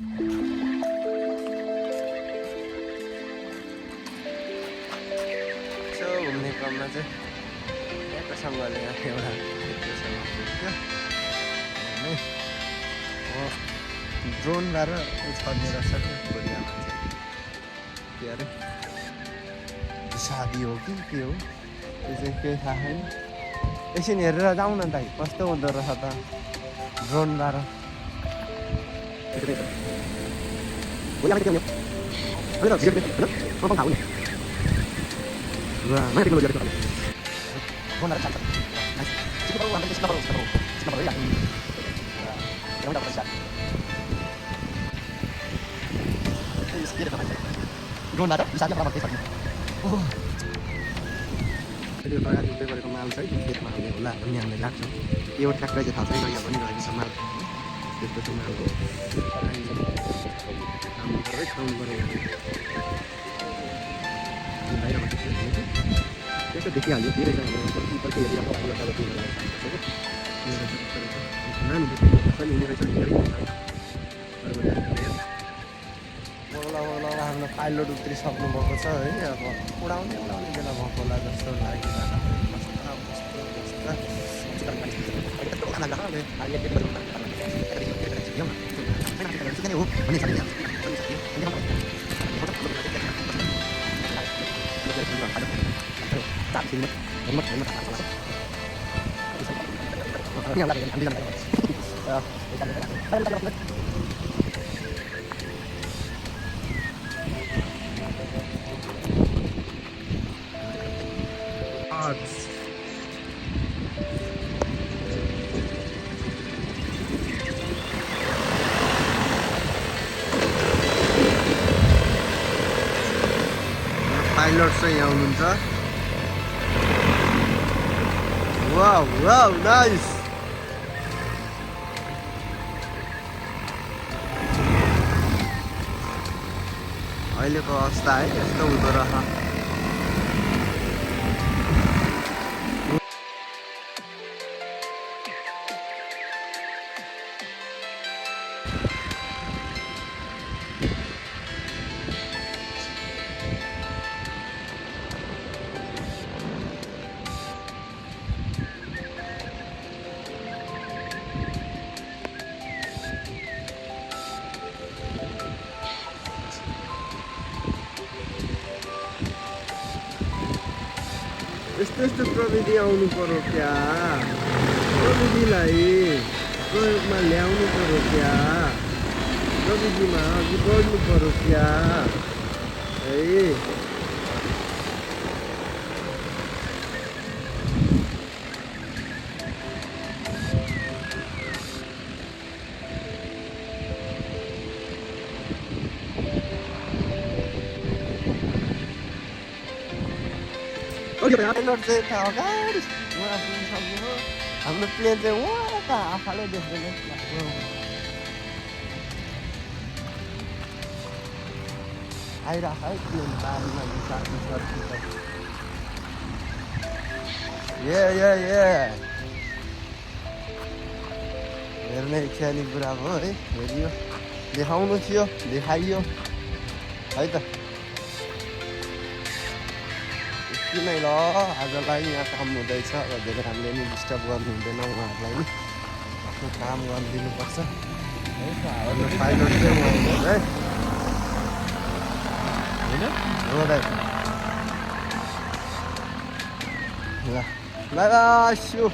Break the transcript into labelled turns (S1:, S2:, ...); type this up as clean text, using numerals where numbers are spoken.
S1: घुम्ने क्रममा चाहिँ यहाँकोसँगले एउटा क्षेत्रसँग पुग्थ्यो ड्रोनबाट छर्ने रहेछ कि कोरियामा चाहिँ के अरे शादी हो कि के हो त्यो चाहिँ केही थाहा छैन एकछिन हेरेर जाउँ न दाइ कस्तो हुँदो रहेछ त ड्रोनबाट त्यो लगाएर उठ्दै गरेको माल चाहिँ खेतमा हाल्ने होला भन्ने हामीलाई लाग्छ यो ठ्याक्कै चाहिँ थाहा छैन यहाँ भनिरहेको छ माल त्यस्तो चाहिँ माल हो खाउनु पऱ्यो त्यस्तो देखिहाल्यो धेरै आफ्नो पाइलट उत्रिसक्नु भएको छ है अब उडाउने बेला भएको होला जस्तो पाइलट चाहिँ यहाँ हुनुहुन्छ वाउ वाउ नाइस अहिलेको अवस्था है यस्तो हुँदो रहेछ यस्तो प्रविधि आउनु पर्यो क्या प्रविधिलाई प्रयोगमा ल्याउनु पर्यो क्या प्रविधिमा अघि बढ्नु पर्यो क्या है पाइलट चाहिँ त्यहाँ अगाडि उहाँ पुगिसक्नु हो हाम्रो प्लेन चाहिँ उहाँ त आफैले देख्दैन आइरहेको है प्लेन बारीमा हेर्ने इच्छाले कुरा भयो है हेरियो देखाउनु थियो देखाइयो है त किनै ल आजलाई यहाँ काम हुँदैछ र धेरै हामीले नि डिस्टर्ब गर्नु हुँदैन उहाँहरूलाई नि आफ्नो काम गरिदिनुपर्छ है हाम्रो पाइलट चाहिँ उहाँ है होइन हो दाइ ल ल